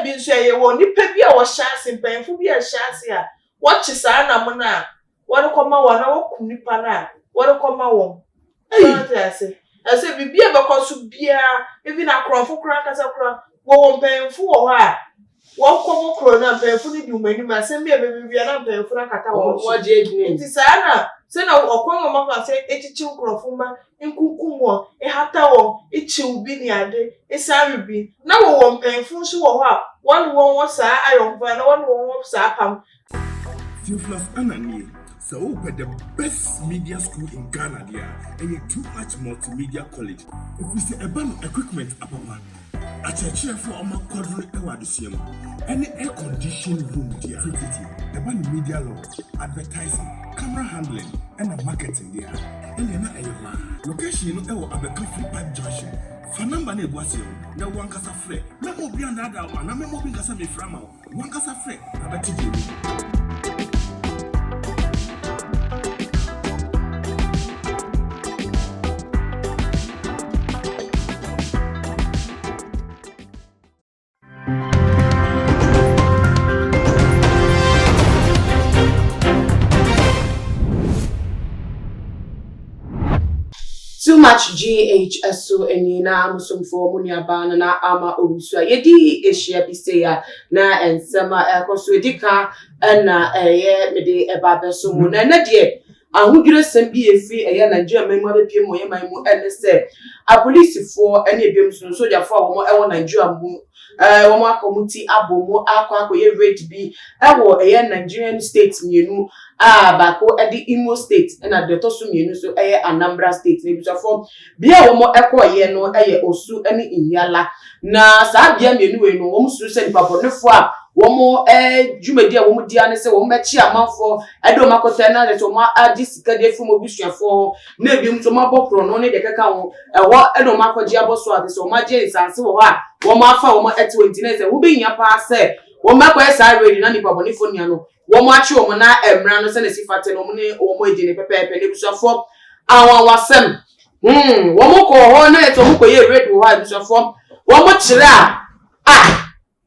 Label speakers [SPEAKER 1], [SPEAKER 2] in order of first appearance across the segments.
[SPEAKER 1] Ebi nso ɛyɛ wɔ nnipa bi a wɔhyɛ ase, mpanyimfo bi a ɛhyɛ ase a wɔkye saa nam no a wɔde kɔma wɔn anaa wɔkum nnipa no a wɔde kɔma wɔn. So ate ase? Ɛsɛ biribi a ɛbɛkɔ so biara, even akorɔmfo koraa ankasa koraa, wɔwɔ mpanyimfo wɔ hɔ a wɔkɔbɔ korɔn no a mpanyimfo no di wɔn anim asɛm bi a ɛbɛba biara na mpanyimfo no akata wɔn so. Nti saa na sɛ na ɔkwan a wɔafa so akyekye nkurɔfo mma nkunkum wɔn, hata wɔn, kyew bi ne ade, san we bi. Na wɔwɔ mpanyimfo nso wɔ hɔ a wɔne wɔn wɔ saa ayɔnkofa anaa wɔne wɔn wɔ saa apam.
[SPEAKER 2] Theophilus Annan nie, sɛ wopɛ the best media school in Ghana deɛ a, ɛyɛ Too Much Multimedia College. Ɛfiri sɛ ɛba no equipment apapa, akyerɛkyerɛfoɔ a wɔakwadare wɔ adesua mu, ɛne air conditioned room deɛ a, tititi ɛba no media law, advertising, camera handling ɛna marketing deɛ a, ɛnneɛ na ɛyɛ hɔ ara. Location no ɛwɔ Abɛka Free Pipe Junction. Fa number no a ɛgu aseɛ no na wo ankasa frɛ. Mɛmma obi annaadaa wo anaa mɛmma obi nka sɛ mefrɛ ama wo. Wo ankasa frɛ na bɛte deɛ ɛwɔ mu.
[SPEAKER 3] Too much GH so ni na mo somfoɔ mo nuabaa no na ama owusu a yɛdi ahyia bi sei a na nsɛm a ɛkɔ so ɛdi ka na ɛyɛ mede ɛba abɛso mu na ɛnɛ deɛ ahodwiresɛm bi ɛfiri ɛyɛ Nigeria man mu abɛpie mu ɔyɛ man mu ɛne sɛ apolisifoɔ ɛne ebinom nso sogyafoɔ a wɔn ɛwɔ Nigeria mu Ɛɛ wɔn akɔ wɔn ti abɔ mu akɔ akɔyɛ raid bi ɛwɔ ɛyɛ Nigerian state mmienu a baako ɛde Imo state ɛna deɛ ɛtɔ so mmienu nso ɛyɛ Anambra state. Na abusuafoɔ bea a wɔn ɛkɔɔyɛ no ɛyɛ Osu ɛne Ihiala. Na saa bea mmienu wei no wɔn suro sɛ nipa bɔnefoɔ a wɔn ɛɛ dwumadi a wɔn di ara ne sɛ wɔn bɛkye amanfoɔ ɛde wɔn akɔtɛ na sɛ wɔn agye sika de afiri wɔn abusuafoɔ hɔ na ebinom nso wɔabɔ korɔno ne deɛ ɛkeka ho. Ɛhɔ na wɔakɔgye abɔ so a, te sɛ wɔagye nsaase wɔ hɔ a wɔafa wɔn ate hɔ nti, na ɛsɛ wobɛhia paa sɛ wɔbɛkɔyɛ saa raid na nnipa bɔnefoɔ nua no wɔakye wɔn na mmara no sɛdeɛ ɛsi fata no wɔn ne wɔn adi no pɛpɛɛpɛ. Na abusuafoɔ, anwanwasɛm, hmm, wɔn kɔɔ hɔ na ɛsɛ wɔn kɔyɛ raid wɔ hɔ a, abusuafoɔ, wɔn kyerɛ a, ah,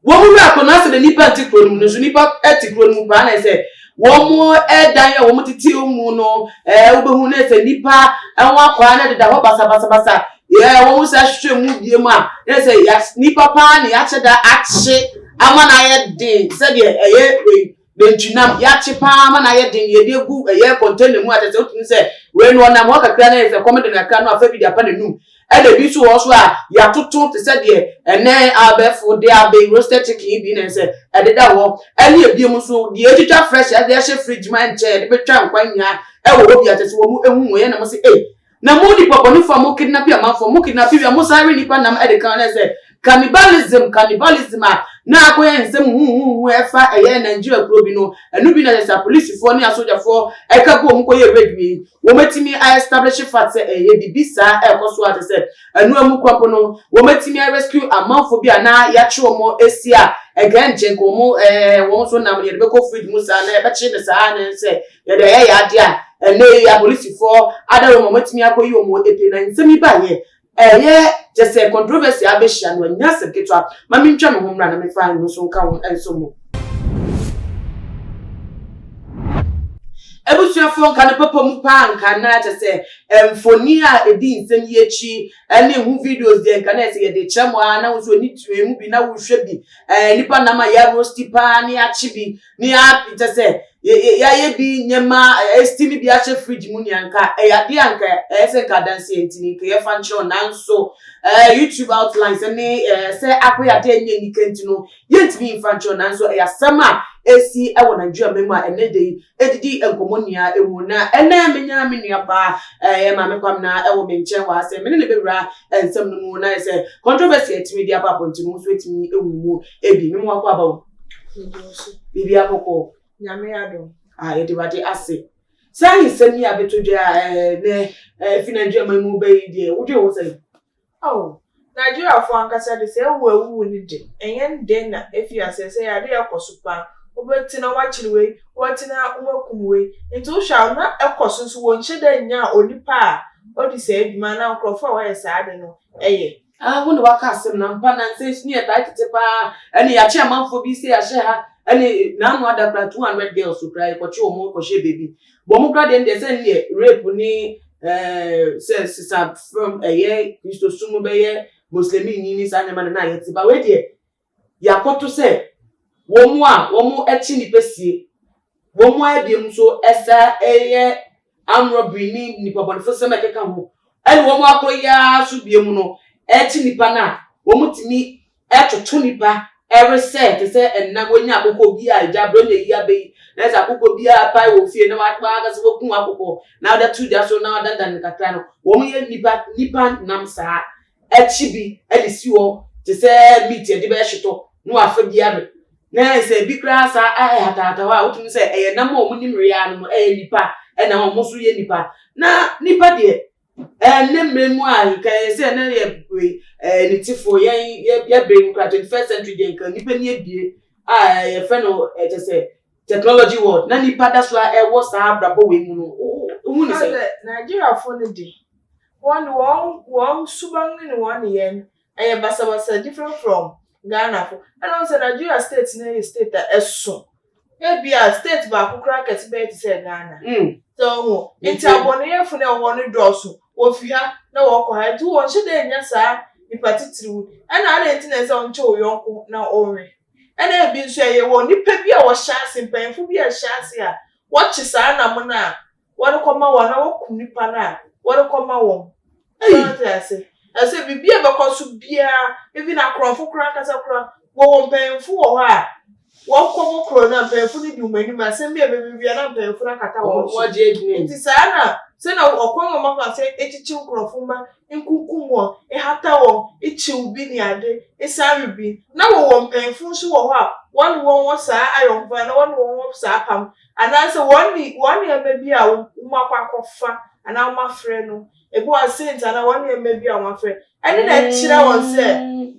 [SPEAKER 3] Wɔn wura kuro no asɛ dɛ nnipa nte kuro no mu no nso nnipa te kuro no mu paa na ɛsɛ wɔn dan a wɔn tete mu no ɛɛ wobɛhu na ɛsɛ nnipa ho akwaa na ɛdeda hɔ basabasabasa yɛ wɔn sɛ ahwehwɛ mu bie mu a na ɛsɛ ya nnipa paa na yɛakyɛ da akye ama na ayɛ den sɛdeɛ ɛyɛ wei nantwinam yɛakye paa ama na ayɛ den yɛde agu ɛyɛ container mu a kyerɛ sɛ wotumi sɛ wei no ɔnam hɔ kakra na yɛ sɛ kɔm de no kakra no afa bi de apa n'anum Ɛna ebi nso wɔ hɔ so a yɛatoto te sɛ deɛ ɛnɛ abɛɛfo de abɛn roasted chicken yi bi na sɛ ɛdeda hɔ. Ɛne ebiem nso deɛ etwitwa fresh yɛde ahyɛ fridge mu a ɛnkyɛ yɛde bɛtwa nkwan nyinaa ɛwɔ hɔ bi a kyerɛ sɛ wɔn ehu wɔn yɛ na mo se ei na mo nipa bɔnefo a mo kidnap amanfoɔ mo kidnap wia mo san we nipa nam ɛde kan na sɛ cannibalism cannibalism a na akɔyɛ nsɛm huhuhu ɛfa ɛyɛ Nigeria kuro bi no ɛno bi na kyerɛ sɛ apolisifoɔ ne asogyafoɔ ɛka gu wɔn kɔyɛ raid wei. Wɔatumi a establish fact sɛ ɛyɛ biribi saa ɛrekɔ so a kyerɛ sɛ ɛno amu kora mpo no wɔatumi a rescue amanfoɔ bi a na yɛakye wɔn asi a nka ɛnkyɛ nka wɔn ɛɛ wɔn nso nam no yɛde bɛkɔ fridge mu saa na yɛbɛkye no saa na sɛ yɛde ayɛ yɛ adeɛ a ɛnɛ yi apolisifoɔ ada wɔn wɔatumi akɔyi wɔn epe na nsɛm yi baeɛ Ɛyɛ kyɛsɛ controversy abɛhyia no ɛnyɛ asɛm ketewa. Ma mentwa me ho mmra na memfa ɛno nso nka ho nso mo. Abusuafoɔ nka no papa mu paa nka na kyɛsɛ mfoni a ɛdi nsɛm yi akyi ɛne ho videos deɛ nka na ɛsɛ yɛde kyerɛ mo ara na wo nso ani tue mu bi na wohwɛ bi ɛɛ nipa nam a yɛarosti paa ne yɛakye bi ne yɛ kyɛ sɛ yɛayɛ bi nneɛma steam bi ahyɛ fridge mu nea nka ɛyɛ adeɛ a nka ɛyɛ sɛ nka adanseɛ nti ne nka yɛfa nkyerɛ nanso ɛɛ YouTube outlines ne ɛɛ sɛ akɔyɛ adeɛ nyɛ nika nti no yɛntumi mfa nkyerɛ nanso ɛyɛ asɛm a esi ɛwɔ Nigeria mɛ mu a ɛnɛ de yi edidi nkɔmɔ nua emu na ɛnɛ menya me nua paa ɛyɛ maame Kwamina ɛwɔ me nkyɛn wɔ ha sɛ me ne ne bɛwura nsɛm no mu na yɛ sɛ controversy atumi de aba abɔnten no nso atumi ehu mu ebi me mu akɔ aba wo. Biribi abɔkɔ.
[SPEAKER 1] Nyame adom.
[SPEAKER 3] Ah, yɛde Awurade ase. Saa nsɛm yi a bɛtɔ dwa a nɛ ɛfi Nigeria man mu bɛyi deɛ wodwe ho sɛn?
[SPEAKER 1] Oh, Nigeriafoɔ ankasa de sɛ awu awuwu no de, ɛnyɛ ndɛ na efi aseɛ sɛ yɛ adeɛ a ɛkɔ so paa. Wobɛte na wɔakyere wei, wobɛte na wɔakum wei. Nti wohwɛ a na ɛkɔ so nso wɔnhyɛ da nnya onipa a ɔdi saa adwuma anaa nkurɔfoɔ a wɔyɛ saa ade no yɛ.
[SPEAKER 3] Ah, wo na waka asɛm na mpa na nsɛ su yɛ tae tete paa ɛne yɛakye amanfoɔ bi sɛ yɛahyɛ ha ɛne n'ano ada koraa 200 girls koraa yɛkɔkye wɔn kɔhyɛ baabi bɔ wɔn koraa deɛ deɛ sɛ ne deɛ rape ne ɛɛ sɛ sisa from ɛyɛ Kristosom bɛyɛ Muslimini ne saa nneɛma no na yɛte ba wei deɛ yɛakɔto sɛ wɔn a wɔn akyi nipa sie wɔn a ebiem nso ɛsa ɛyɛ armed robbery ne nipa bɔnefo sɛm a ɛkeka ho ɛne wɔn akɔ yi ara so biem no ɛkyi nipa no a wɔn tumi ɛtoto nipa ɛresɛ te sɛ ɛnam wɔnya akokɔ bi a agya aburo na eyi abɛyi na ɛsɛ akokɔ bi a apae wɔ fie na wakasa wɔkum akokɔ na wɔde ato gya so na wɔadandan no kakra no wɔn yɛ nipa nipa nam saa akyi bi ɛde si hɔ te sɛ meat yɛde bɛyɛ hyetɔ na wafa bi abe na sɛ ebi koraa saa ɛyɛ hatahata hɔ a wotumi sɛ ɛyɛ nam a wɔn nim rea no ɛyɛ nipa ɛna wɔn nso yɛ nipa na nipa deɛ ɛne mmerɛ mu a nka yɛ sɛ ɛne yɛ wei ɛɛ ne tifo yɛn yɛ yɛ bere mu koraa 21st century deɛ nka nipa ni ebie a yɛfrɛ no ɛkyɛ sɛ technology world na nipa da so a ɛwɔ saa abrabɔ wei mu no ohun ne sɛ.
[SPEAKER 1] Nigeriafoɔ no de wɔn de wɔn suban ne wɔn yɛn no ɛyɛ basabasa, different from Ghana fo. Ɛna wɔn sɛ Nigeria state no yɛ state a ɛso ebi a state baako koraa kɛse bɛyɛ te sɛ Ghana sɛ ɔho nti abɔneyɛfo no ɛwɔ hɔ no dɔɔso. Wɔfi ha na wɔkɔ ha nti wɔn hyɛ dɛ nya saa nipa titiriw. Ɛna adan nti na ɛsɛ ɔnkyɛ wo yɔnko na ɔnwe. Ɛna ebi nso ɛyɛ wɔ nipa bi a wɔhyɛ ase, mpanyinfo bi a ɛhyɛ ase a wɔkye saa nam no a wɔde kɔma wɔn na wɔkum nipa no a wɔde kɔma wɔn. Wɔte ase ɛsɛ biribi a bɛkɔ so biara, even akorɔmfo koraa kasa koraa wɔwɔ mpanyinfo wɔ hɔ a wɔkɔ bɔ kuro na mpanyinfo no di wɔn anim asɛm bi a bɛbi bia na mpanyinfo no akata wɔn so.
[SPEAKER 3] Wɔgye edwuma.
[SPEAKER 1] Nti saa na sɛ na ɔkwan wɔn afa sɛ ekyikyi nkorɔfo ma nkunkum wɔn, ehata wɔn, ekyiw bi ne ade esan bi na wɔwɔ mpanyinfo nso wɔ hɔ a wɔne wɔn wɔ saa ayɔnkofa na wɔne wɔn wɔ saa apam anaasɛ wɔn ne wɔn nneɛma bi a wɔn akɔ akɔfa anaa wɔn afrɛ no ebi wɔ saint anaa wɔn nneɛma bi a wɔn afrɛ ɛne na ɛkyerɛ wɔn sɛ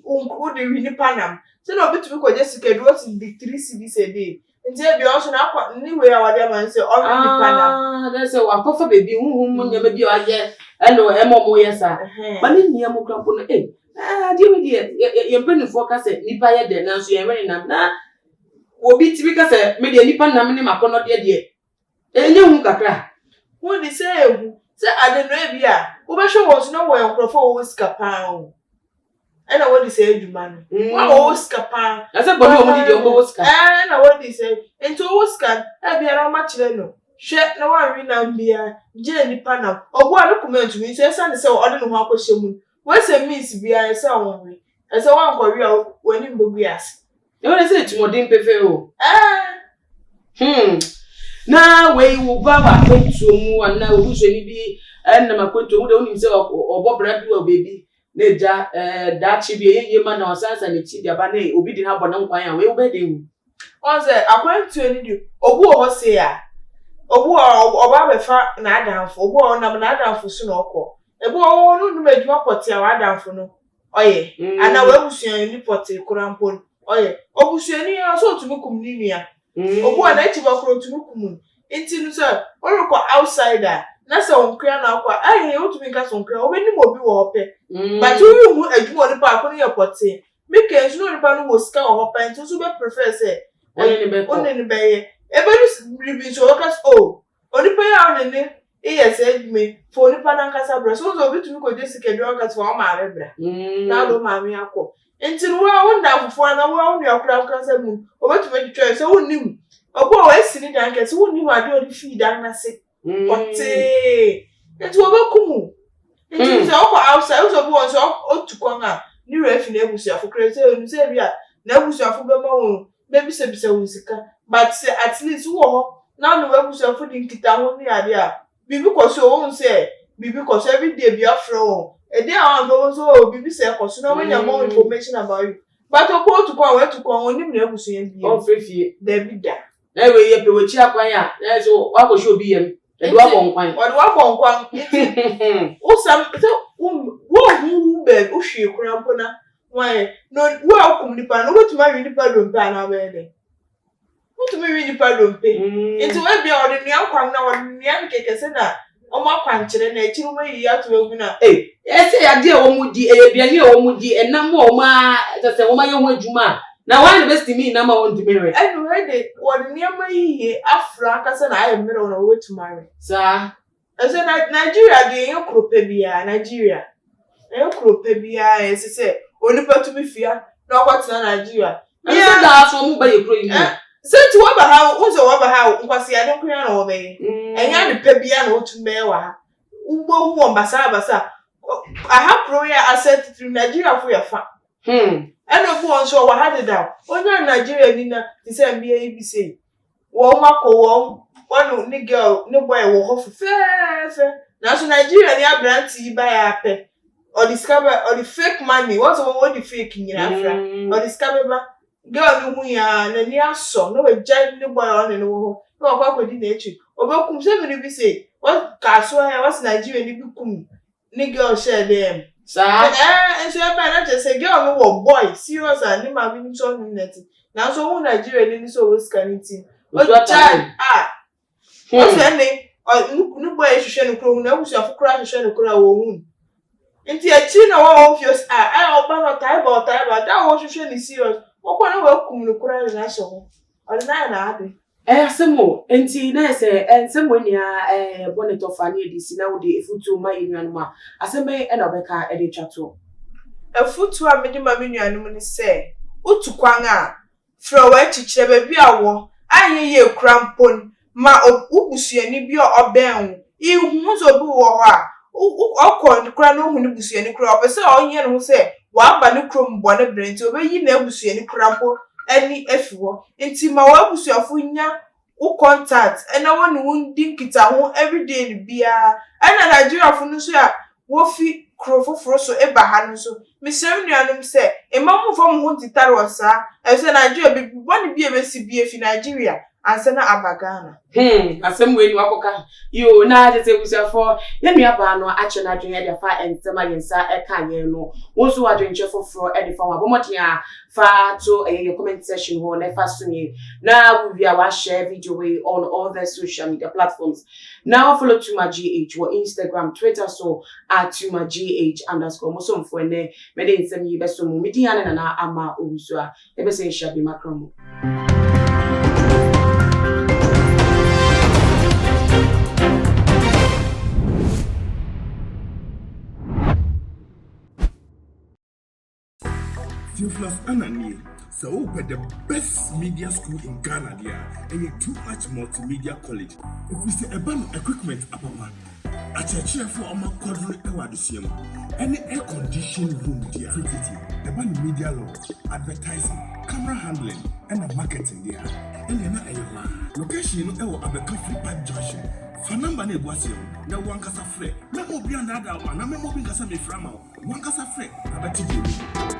[SPEAKER 1] wode wi nipa nam sɛ na obi tumi kɔgye sika bi wɔsi di 3 cedis a day nti ebi ɔso na akɔ ne wei a wɔde ama no sɛ ɔwe nipa nam.
[SPEAKER 3] Ah, na sɛ wakɔfa beebi huhum mu nneɛma bi a wayɛ ɛna ɛma ɔmo yɛ saa ba ne nua mu kura mpo no ee adeɛ wei deɛ yɛn mpanimfoɔ ka sɛ nipa yɛ dɛ nanso yɛn wɛn nam na obi tumi ka sɛ me deɛ nipa nam ne ma akɔnɔdeɛ deɛ ɛnyɛ hu kakra.
[SPEAKER 1] Wọ́n ní sɛ ehu sɛ ade no ebi a wobɛhwɛ wɔn so na wɔyɛ nkurɔfoɔ a wɔwɔ sika paa o ɛna wɔde sɛ adwuma no wɔn a wɔwɔ sika paa.
[SPEAKER 3] Na sɛ bɔnne wɔn di deɛ wɔn bɛwɔ sika.
[SPEAKER 1] Ɛɛ, na wɔde sɛ nti wɔwɔ sika ɛbi ara wɔn akyerɛ no hwɛ na wɔanwe nam bia gye nipa nam ɔbo a ne kɔn ntumi nso ɛsiane sɛ ɔde ne ho akɔhyɛ mu no wɔsɛ means biara ɛsɛ wɔn we ɛsɛ wɔankɔwe a wɔn anim bɛgu ase.
[SPEAKER 3] Ɛwɔ de sɛ etumɔden pefee o.
[SPEAKER 1] Ɛɛ.
[SPEAKER 3] Na wei wo ba wɔ akwantuo mu anaa obusuani bi ɛnam akwantuo mu de wonim sɛ ɔbɔ bra bi wɔ beebi na egya daakye bi ɛyɛ yie ma na ɔsan san n'akyi de aba na obi de n'abɔ ne nkwan a wei wobɛyɛ den wu.
[SPEAKER 1] Wɔn sɛ akwantuo ni de obi wɔ hɔ se a obi wɔ hɔ ɔba abɛfa n'adamfo, obi wɔ hɔ ɔnam n'adamfo so na ɔkɔ, ebi wɔ hɔ ɔno num adwuma pɔte a w'adamfo no ɔyɛ anaa w'abusuani pɔte koraa mpo no ɔyɛ obusuani a ɔsɛ otumi kum ne nua obi wɔ n'akyi bɔ koro otumi kum no. Nti no sɛ ɔrekɔ outside a na sɛ ɔnkura na akɔ a ɛyɛ otumi nka so nkura obenim obi wɔ hɔ pɛ but woyi hu adwuma onipa ako no yɛ pɔte mika nso na onipa no wɔ sika wɔ hɔ pɛ nti nso bɛ prefer sɛ
[SPEAKER 3] ɔne ne bɛkɔ.
[SPEAKER 1] Ɔne ne bɛyɛ ebedu biribi nso ɔbɛka sɛ o onipa yi a ɔne ne yɛ sɛ adwuma yi fa onipa n'ankasa bra so nso obi tumi kɔgye sika bi ɔka sɛ fa wo maame bra na ɔde wo maame akɔ. Nti no wo a wo nna fufuo anaa wo a wo nua koraa ankasa mu obetumi atwitwa sɛ wonnim obi a wasi ne dan kɛse wonnim ade a ɔde fii dan n'ase ɔtee nti wɔbɛkum wo. Nti sɛ ɔkɔ outside wosɛ obi wɔ sɛ ɔtu kwan a ne werɛ afi n'abusuafo koraa sɛ onim sɛ bi a n'abusuafo bɛma wɔn bɛbisabisa wɔn sika but sɛ at least wowɔ hɔ na ɔne w'abusuafo di nkitaho ne ade a biribi kɔ so ohun sɛ biribi kɔ so everyday bi afrɛ wɔn ɛdi a wɔn afɛ wɔn nso oh biribi sɛ ɛkɔ so na wɔnya more information about you but obi otu kwan wɔatu kwan onim n'abusua bi.
[SPEAKER 3] Ɔmfrɛ fie.
[SPEAKER 1] Dabi da.
[SPEAKER 3] Na wei yɛ pɛ w'akyi akwan a na yɛ sɛ wakɔhyɛ obi yam ɛde wabɔ nkwan.
[SPEAKER 1] Wɔde wabɔ nkwan nti wosam sɛ wohu wo baabi wohwie koraa mpo na wɔayɛ na wo a wokum nipa no wobɛtumi awe nipa dompe anaa wobɛyɛ dɛn wotumi wi nipa dompe nti wɔabia wɔde nua nkwan na wɔde nua no kɛkɛ sɛ na. Wɔn akwankyerɛ na akyiri wɔn ayiyi ato agu na.
[SPEAKER 3] Ei, ɛsɛ adeɛ a wɔn di, ɛyɛ aduane a wɔn di, ɛnam a wɔn a kyerɛ sɛ wɔn ayɛ ho adwuma a, na wɔn na bɛsitimi nam a wɔntumi nwe.
[SPEAKER 1] Ɛna wei de, wɔde nneɛma yiye afra ankasa na ayɛ mmerɛw na wɔbɛtumi awe.
[SPEAKER 3] Saa.
[SPEAKER 1] Ɛsɛ na Nigeria deɛ ɛnyɛ kuro pɛ biara, Nigeria. Ɛnyɛ kuro pɛ biara a ɛsɛ sɛ onipa tumi fia na ɔkɔtena Nigeria.
[SPEAKER 3] Ɛno sɛ daa so wɔn ba yɛ kuro yi mu.
[SPEAKER 1] Sɛ nti wɔba ha, wohu sɛ wɔba ha nkwaseade nko ara na wɔbɛyɛ. Ɛnyɛ ade pa biara na wotumi bɛyɛ wɔ ha. Wobɛhu wɔn basabasa. Aha kuro yi a asɛ titiriw Nigeriafo yɛ fa. Ɛna obi wɔ nso ɔwɔ ha dedaw. Onyaa Nigeria ni na te sɛ mmea yi bi sei. Wɔn akɔ wɔn wɔne ne girl ne boy wɔ hɔ fɛfɛɛfɛ. Nanso Nigeria ni aberante yi baeɛ ara pɛ, ɔde sika ba ɔde fake money wɔn sɛ wɔn wɔde fake nyinaa fra. Ɔde sika bɛba. Girl no hui ara n'ani asɔ na wagyae ne boy a ɔne no wɔ hɔ na wakɔ akɔdi n'akyi. Ɔbɛkum sɛ mene bi sei wɔkaa so ɛ wɔse Nigeria ni bi kum ne girl hyɛɛ dɛm.
[SPEAKER 3] Saa.
[SPEAKER 1] Ɛɛ nso ɛbɛn na kyerɛ sɛ girl no wɔ boy serious a ne maame nim sɛ ɔne no te. Nanso ohun Nigeria ni no sɛ ɔwɔ sika no nti ogyae a ɔsɛ ɛne ne boy hwehwɛ no koro hu n'abusuafo koraa hwehwɛ no koraa wɔn hu no. Nti akyiri na wɔn wɔn fie a ɛyɛ ɔba no ɔtae ba ɔtae ba da a wɔhwehwɛ no serious wɔkɔ na wɔakum no koraa de no ahyɛ hɔ ɔde no ayɛ n'ade.
[SPEAKER 3] Ɛyɛ asɛm o, enti na yɛ sɛ nsɛm wei nyinaa ɛbɔ ne tɔfa ne yɛde si na wode afutuo ma yɛn nuanom a, asɛm bɛn na wobɛka de atwa toɔ?
[SPEAKER 1] Afutuo a mede ma me nuanom ne sɛ, wotu kwan a, frɛ w'akyi kyerɛ baabi a wɔ, anyɛ yie koraa mpo no, ma wo busuani bi a ɔbɛn wo nhu sɛ obi wɔ hɔ a, ɔkɔ koraa na ohu ne busuani koraa a, ɔpɛ sɛ ɔyɛ ne ho sɛ waba ne kurom bɔne bere nti, obeyi n'abusuani koraa mpo ani afi hɔ. Nti ma w'abusuafo nya wo contact na wɔne wo ndi nkitaho everyday no biara. Ɛna Nigeriafo no nso a wofi kuro foforo so ba ha no nso, mesrɛ me nuanom sɛ, mma mommfa mo ho ntetare wɔ saa, efisɛ Nigeria, biribi bɔne bi a ebesi bi efi Nigeria ansa na aba Ghana.
[SPEAKER 3] Hmm, asɛm wei ni wakɔka yi o, na kyerɛ sɛ abusuafoɔ, yɛn nua baa no akyɛ n'adwene de afa nsɛm a yɛn nsa ka yɛn no. Wo nso wɔ adwenkyerɛ foforɔ de fa ho a, bɔ mmɔden a fa to ɛyɛ yɛ comment section hɔ na ɛfa som yɛn. Na wo wie a wa share video wei on all the social media platforms. Na wa follow Tuma GH wɔ Instagram, Twitter so at Tuma GH underscore. Mo somfoɔ ɛnɛ mede nsɛm yi bɛsom mo. Me din ane Nana Ama Owusu a yɛbɛsɛ nhyia bi makra mu.
[SPEAKER 2] Theophilus Anna nie, sɛ wopɛ the best media school in Ghana deɛ a, ɛyɛ Too Much Multimedia College. Ɛfiri sɛ ɛba no equipment apapa, akyerɛkyerɛfoɔ a wɔakwadare wɔ adesua mu, ɛne air condition room deɛ a, tititi ɛba no media law, advertising, camera handling, ɛna marketing deɛ a, ɛnneɛ na ɛyɛ hɔ ara. Location no ɛwɔ Abɛka Free Pipe Junction. Fa number no a ɛgu aseɛ no na wo ankasa frɛ. Mɛma obi annaadaa wo anaa mɛma obi nka sɛ mefrɛ ama wo. Wo ankasa frɛ na bɛte deɛ ɛwɔ mu.